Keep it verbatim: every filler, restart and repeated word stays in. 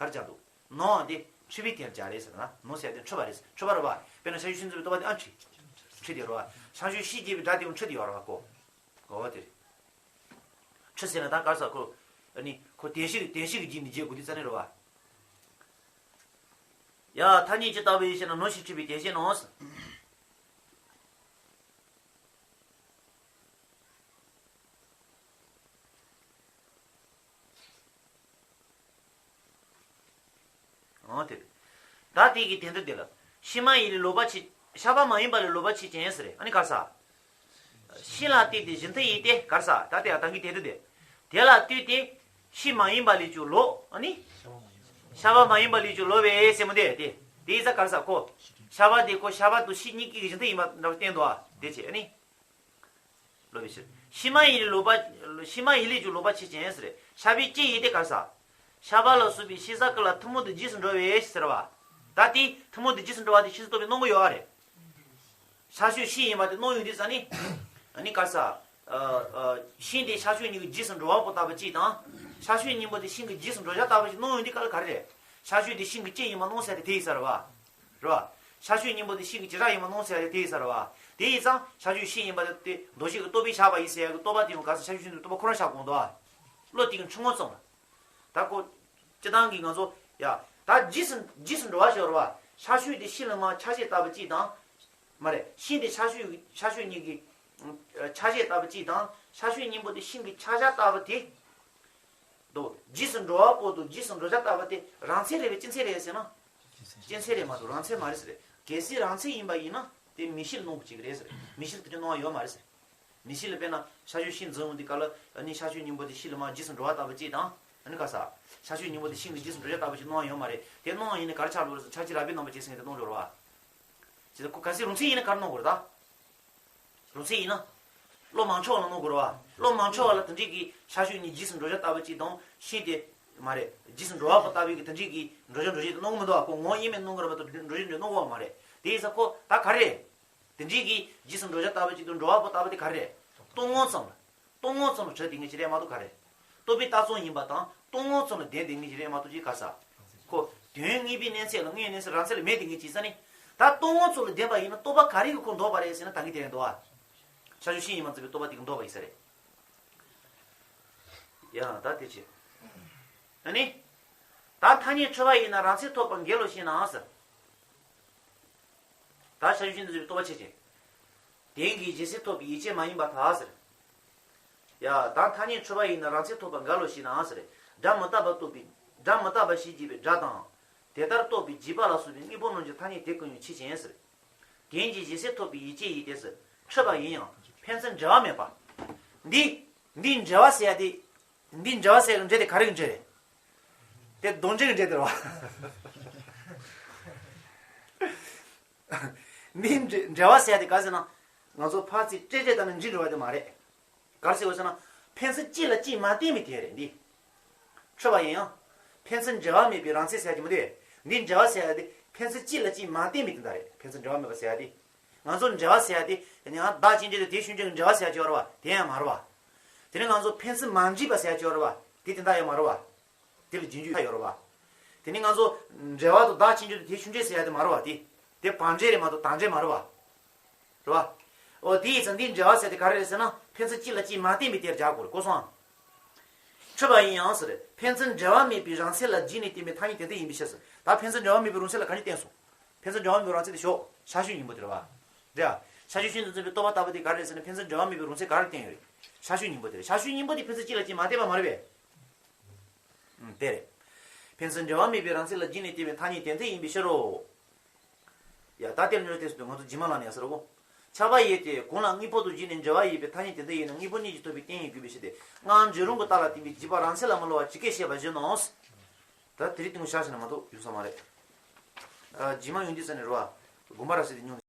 ག་རེ་སྦྱར་འདུག་ནོ་འདི་འཁྲུལ་པའི་དོན་སྦྱར་རེད་ཟེར་ན། ནོ་ཟེར་དེ་འཁྲུལ་པ་རེད། འཁྲུལ་པ་རེད་བ། དཔེར་ན་ཤ་ཤུ་ཤིན་ཙམ་པའི་རྟོག་པ་དེ་ཨ་འཁྲུལ། འཁྲུལ་དེ་རེད་བ། ཤ་ཤུ་ཤི་རྒྱས་པའི་སྒྲ་དེ་ཡང་འཁྲུལ་དེ་ཡོད་རེད་བ་ཀོ། འོ་དེ་རེད། འཁྲུལ་ཟེར་ན་ད་ག་རེ་ཟེར། ཁོ་ཨ་ནི་ཁོ་དོན་བཤད་ཀྱི་དོན་བཤད་ཀྱི་རྒྱུ་ནི་བརྗོད་དགོས་དུས་ཙ་ནི་རེད་བ། ཡ་ཐ་སྙད་ཇི་ལྟ་བུ་ཡིན་ཞེ་ན། ནོ་ཞེས་འཁྲུལ་པའི་དོན་བཤད་ནོ། འོ་དེ། ད་དེ་གི་དོན་དུ་དེ་ལ། ཤི་མ་ཡིན་ལས་ལོག་པ་ཆོས། ཤ་བ་མ་ཡིན་པ་ལས་ལོག་པ་ཆོས་ཅན་ཟེར། ཨ་ནི་ག་རེ་ཟེར། ཤི་ལ་ལྟོས་ཏེ་གཞི་མཐུན་ཡིན་ཏེ་ག་རེ་ཟེར། ད་དེ་ཡང་ད་གི་དོན་དུ་དེ། དེ་ལ་ལྟོས་ཏེ་ཤི་མ་ཡིན་པ་ལས་ཀྱང་ལོག་ཨ་ནི། ཤ་བ་མ་ཡིན་པ་ལས་ཀྱང་ལོག་པས་ཟེར་མོ་དེ་དེ། དེ་ཡིན་ཙང་ག་རེ་ཟེར། ཁོ་ཤ་བ་དེ་ཁོ་ཤ་བ་དང་ཤི་གཉིས་ཀའི་གཞི་མཐུན་ཡིན་པ་འདྲ་བ་བསྟན་འདུག་ཨ། དེ་བྱས་ཨ་ནི། ལོག་པའི་ཕྱིར། ཤི་མ་ཡིན་ལས་ལོག་པ། ཤི་མ་ཡིན་ལས་ཀྱང་ལོག་པ་ཆོས་ཅན་ཟེར། ཤ་བའི་སྤྱི་ཡིན་ཏེ་ག་རེ་ཟེར། ཤ་བ་ལ་སོགས་པའི་ཤེས་བྱ་ཀུན་ལ་ཐུན་མོང་དུ་རྗེས་སུ་འགྲོ་བས་ཟེར་བ། ད་དེ་ཐུན་མོང་དུ་རྗེས་སུ་འགྲོ་བ་དེ་ཤེས་སུ་རྟོགས་པའི་སྣང་ངོ་ཡོད་རེད། ཤ་ཤུ་ཤི་ཡིན་པ་དེ་སྣང་ཡོང་དུས་ཙ་ནི། ཨ་ནི་ག་རེ་ཟེར། ཨ་ཨ་ཤིང་དེ་ཤ་ཤུ་གཉིས་ཀྱི་རྗེས་སུ་འགྲོ་བ་པོ་ལྟ་བུ་གཅིག་དང་། ཤ་ཤུའི་སྙིང་པོ་དེ་ཤིང་གི་རྗེས་སུ་འགྲོ་བྱ་ལྟ་བུ་ཞིག་སྣང་ཡོང་དུས་ག་ལ་ག་རེ་རེད། ཤ་ཤུ་དེ་ཤིང་གི་སྤྱི་ཡིན་པ་སྣང་ཟེར་དེ་དེ་ཡིན་ས་རེད་བ། རེད་བ། ཤ་ཤུའི་སྙིང་པོ་དེ་ཤིང་གི་བྱེ་བྲག་ཡིན་པ་སྣང་ཟེར་ཡ་དེ་དེ་ཡིན་ས་རེད་བ། དེ་ཡིན་ཙང་ཤ་ཤུ་ཤི་ཡིན་པ་དེ་མདོ་བཞི་གི་རྟོག་པས་བཞག་པ་ཡིན་ཟེར་ཡ་གི་རྟོག་པ་དེ་ཡང་ག་རེ་ཟེར། ཤ་ཤུ་ཤིན་ཏུ་རྟོག་པ་ཁོ་རང་བཞག་དགོས་འདུག་བ། བློ་དེ་གི་འཁྲུལ་ངོ་ཙམ་ལ། ད་ཁོ། སྤྱི་བཏང་གི་ང་ཚོ་ཡ། ད་རྗེས་སུ་རྗེས་སུ་འགྲོ་བ་ཞིག་ཡོད་རེད་བ། ཤ་ཤུ་དེ་ཤི་ལ་མ་ཆ་ཤས་ལྟ་བུ་གཅིག་དང་། མ་རེད། ཤིང་དེ་ཤ་ཤུ་ཤ་ཤུ་གཉིས་ཀྱི་ཆ་ཤས་ལྟ་བུ་གཅིག་དང་། ཤ་ཤུའི་སྙིང་པོ་དེ་ཤིང་གི་ཆ་བྱ་ལྟ་བུ་དེ། དོ། རྗེས་སུ་འགྲོ་བ་པོ་དང་རྗེས་སུ་འགྲོ་བྱ་ལྟ་བུ་དེ་རང་མཚན་རེད་པས་སྤྱི་མཚན་རེད་ཟེར་ན། སྤྱི་མཚན་རེད་མ་གཏོགས་རང་མཚན་མ་རེད་ཟེར། གལ་སྲིད་རང་མཚན་ཡིན་པ་ཡིན་ན་དེ་མིག་ཤེས་ལ་སྣང་དགོས་ཀྱི་རེད་ཟེར། མིག་ཤེས་ལ་དེ་འདྲའི་སྣང་བ་ཡོད་མ་རེད་ཟེར། མིག་ཤེས་ལ་དཔེར་ན་ཤ་ཤུ་ཤིང་འཛིན་འོང་དུས་སྐབས་ལ་ཨ་ནི་ཤ་ཤུའི་སྙིང་པོ་དེ་ཤི་ལ་མ་རྗེས་སུ་འགྲོ་བ་ལྟ་བུ་གཅིག་དང་། ཨ་ནི་ག་རེ་ཟེར། ཤ་ཤུའི་སྙིང་པོ་དེ་ཤིང་གི་རྗེས་སུ་འགྲོ་བྱ་ལྟ་བུ་གཅིག་སྣང་བ་ཡོད་མ་རེད། དེ་སྣང་བ་ཡིན་ན་ག་རེ་ཆགས་འགྲོ་རེད་ཟེར། ཆ་ཤས་རགས་པའི་རྣམ་པ་ཅན་ཟེར་མཁན་དེ་སྣང་འགྲོ་རེད་བ། བྱས་ཙང་ཁོ་གལ་སྲིད་རང་མཚན་ཡིན་ན་ག་རེ་སྣང་དགོས་རེད་ད། རང་མཚན་ཡིན་ན། བློ་མ་འཆོལ་བ་ལ་སྣང་དགོས་རེད་བ། བློ་མ་འཆོལ་བ་ལ་དེ་འདྲའི་གི་ཤ་ཤུ་གཉིས་རྗེས་སུ་འགྲོ་བྱ་ལྟ་བུ་གཅིག་དང་ཤིང་དེ། མ་རེད། རྗེས་སུ་འགྲོ་བ་པོ་ལྟ་བུའི་གི་དེ་འདྲའི་གི་འགྲོ་བྱ་འགྲོ་བྱེད་དེ་སྣང་གི་མི་འདུག་བ། ཁོ་ངོ་བོ་དབྱེར་མེད་སྣང་གི་རེད་མ་གཏོགས་འགྲོ་བྱེད་འདྲ་སྣང་གི་མ་རེད། དེ་ཡིན་ཙང་ཁོ་ད་ག་རེ་རེད། དེ་འདྲའི་གི་རྗེས་སུ་འགྲོ་བྱ་ལྟ་བུ་གཅིག་དང་འགྲོ་བ་པོ་ལྟ་བུ་དེ་ག་རེ་རེད། རྟོག་ངོ་ཙམ་ལ། རྟོག་ངོ་ཙམ་ལ་བྲལ་བསྡད་མཁན་ཅིག་རེད་མ་གཏོགས་ག་རེ། རྟོག་པས་ལྟ་ཙམ་ཡིན་པ་དང་རྟོག་ངོ་ཙམ་ལ་ལྡན་བསྡད་མཁན་ཅིག་རེད་མ་གཏོགས་ཅིག་ག་རེ་ཟེར། ཁོ་དོན་དངོས་པོའི་གནས་ཚད་ལ་དངོས་གནས་སུ་རང་མཚན་ལ་མེད་བསྡད་མཁན་ཅིག་ས་ནི། ད་རྟོག་ངོ་ཙམ་ལ་ལྡན་པ་ཡིན་ན་རྟོག་པ་ག་རེ་གིས་ཁོ་འདོགས་པ་རེད་ཟེར་ན་ད་གིན་དེ་རེད་འདུག་བ། ཤ་ཤུ་ཤིང་ཡིན་པ་འཛིན་པའི་རྟོག་པ་དེ་གིས་འདོགས་པ་ཡིན་ས་རེད། ཡང་ད་དེ་བྱས། ཨ་ནི། ད་ཐ་སྙད་འཁྲུལ་པ་ཡིན་ན་རང་མཚན་ཐོབ་པར་འགལ་ལོ་ཞེ་ན་ཟེར། ད་ཤ་ཤུ་ཤིན་ཏུ་འཛིན་པའི་རྟོག་པ་ཆོས་ཅན། དོན་གྱི་གཞི་གསལ་ཐོབ་པའི་ཡིད་ཆེས་མ་ཡིན་པར་ཐལ་ཟེར། ཡ། ད་ཐ་སྙད་འཁྲུལ་པ་ཡིན་ན་རང་མཚན་ཐོབ་པར་འགལ་ལོ་ཞེ་ན་ཟེར། སྒྲ་མི་རྟག་པ་རྟོགས་པའི་སྒྲ་མི་རྟག་པ་ཞེས་བགྱི་བའི་སྒྲ་དང་། དེ་ལྟར་རྟོགས་པའི་བགྱིས་པ་ལ་སོགས་པའི་དངོས་པོ་རྣམས་ཀྱི་ཐ་སྙད་དེ་ཀུན་ཡང་ཆོས་ཅན་ཟེར། དོན་གྱི་གཞི་གསལ་ཐོབ་པའི་ཡིད་ཆེས་ཡིན་ཏེ་ཟེར། འཁྲུལ་པ་ཡིན་ཡང་ཕན་ཚུན་འབྲེལ་བ་མེད་པ། འདི། འདིའི་འབྲེལ་བ་ཟེར་ཡ་དེ། འདིའི་འབྲེལ་བ་ཟེར་ཡ་གི་འབྲེལ་དེ་ག་རེ་གི་འབྲེལ་རེད། དེ་དོན་འབྲེལ་གི་འབྲེལ་དེ་རེད་བ། འདིའི་འབྲེལ་འབྲེལ་བ་ཟེར་ཡ་དེ་ག་རེ་ཟེར་ན། ང་ཚོ་ཕར་ཚུར་སྤྲད་སྤྲད་བཏང་ནས་འབྲི་འགྲོ་བ་དེ་མ་རེད། ག་རེ་ཟེར་བ་ཟེར་ན། ཕན་ཚུན་གཅིག་ལ་གཅིག་མ་བརྟེན་པའི་དོན་རེད་འདི། འཁྲུལ་པ་ཡིན་ཡང་། ཕན་ཚུན་འབྲེལ་བ་མེད་པའི་རང་མཚན་ཟེར་ཡ་དེ་མི་འདུག་འདིའི་འབྲེལ་བ་ཟེར་ཡ་དེ་ཕན་ཚུན་གཅིག་ལ་གཅིག་མ་བརྟེན་པའི་དོན་དག་རེད། ཕན་ཚུན་འབྲེལ་བ་མེད་པ་ཟེར་ཡ་དེ། ང་ཚོ་འབྲེལ་བ་ཟེར་ཡ་དེ་ཡང་བདག་གཅིག་འབྲེལ་དང་དེ་ཤུན་འབྲེལ་གྱི་འབྲེལ་བ་ཟེར་ཡ་ཅིག་ཡོད་རེད་བ། དེ་ཡང་མ་རེད་བ། དེ་ནས་ང་ཚོ་ཕན་ཚུན་མ་འཇིགས་པ་ཟེར་ཡ་ཅིག་ཡོད་རེད་བ། དེ་དོན་དག་ཡང་མ་རེད་བ། དེ་ལ་རྗེས་འཇུག་ཡོད་རེད་བ། དེ་ནས་ང་ཚོ་འབྲེལ་བ་དང་བདག་གཅིག་འབྲེལ་དང་དེ་ཤུན་འབྲེལ་ཟེར་ཡ་དེ་མ་རེད་བ་དེ། དེ་བར་འབྲེལ་རེད་མ་གཏོགས་བདག་འབྲེལ་མ་རེད་བ། རེད་བ། འོ་དེ་ཡིན་ཙང་འདིའི་འབྲེལ་བ་ཟེར་དེ་ག་རེ་རེད་ཟེར་ན་ཕན་ཚུན་གཅིག་ལ་གཅིག་མ་བརྟེན་པའི་དེར་སྦྱར་དགོས་རེད་གོ་སོང་ཨ། འཁྲུལ་པ་ཡིན་ཡང་ཟེར། ཕན་ཚུན་འབྲེལ་བ་མེད་པའི་རང་མཚན་ལ་རྗེས་ནས་བརྟེན་པའི་ཐ་སྙད་དོན་ལྡན་ཡིན་པའི་ཕྱིར་ཟེར། ད་ཕན་ཚུན་འབྲེལ་བ་མེད་པའི་རང་མཚན་ལ་ག་ནས་བརྟེན་སོང་། ཕན་ཚུན་འབྲེལ་བ་མེད་པའི་རང་མཚན་དེ་ཞོག་ཤ་ཤུའི་སྙིང་པོ་དེ་རེད་བ། རེད་ཨ། ཤ་ཤུ་ཤིན་ཏུ་འཛིན་པའི་རྟོག་པ་ལྟ་བུ་དེ་ག་རེ་རེད་ཟེར་ན་ཕན་ཚུན་འབྲེལ་བ་མེད་པའི་རང་མཚན་ག་རེ་བརྟེན་ཡོད་རེད། ཤ་ཤུའི་སྙིང་པོ་དེ་རེད། ཤ་ཤུའི་སྙིང་པོ་དེ་ཕན་ཚུན་གཅིག་ལ་གཅིག་མ་བརྟེན་པ་མ་རེད་པས། ཨང་དེ་རེད། ཕན་ཚུན་འབྲེལ་བ་མེད་པའི་རང་མཚན་ལ་རྗེས་ནས་བརྟེན་པའི་ཐ་སྙད་དོན་ལྡན་ཡིན་པའི་ཕྱིར་རོ། ཡ་ད་དེར་ནི་རོ་དེ་སུ་དུ་ང་ཚོ་རྗེས་མ་ལ་ནས་ཟེར་གོ། ཁྱབ་པ་ཡོད་དེ་གང་ལ་དངོས་པོ་དང་གཞི་ནས་འབྲེལ་བ་ཡོད་པའི་ཐ་སྙད་དེ་འདི་ཡིན་ན་དངོས་པོ་གཉིས་ཀྱིས་ཐོབ་པའི་རྟེན་ཡིན་དགོས་པའི་ཕྱིར་ཏེ། སྔར་འབྲས་རུང་གི་རྟགས་ལ་བརྟེན་པའི་བརྗོད་པ་རང་མཚན་ལ་མི་སླུ་བ་ཇི་སྐད་བཤད་པ་བཞིན་ནོ། ད་དེ་རིགས་དུས་ཤ་ཞེ་ན་མ་གཏོགས་ཡོང་ས་མ་རེད། རྗེས་མ་ཡོང་དུས་ས་ནས་རོ་བ། དགོངས་པ་རབ་གསལ་དེ་ཉུང་།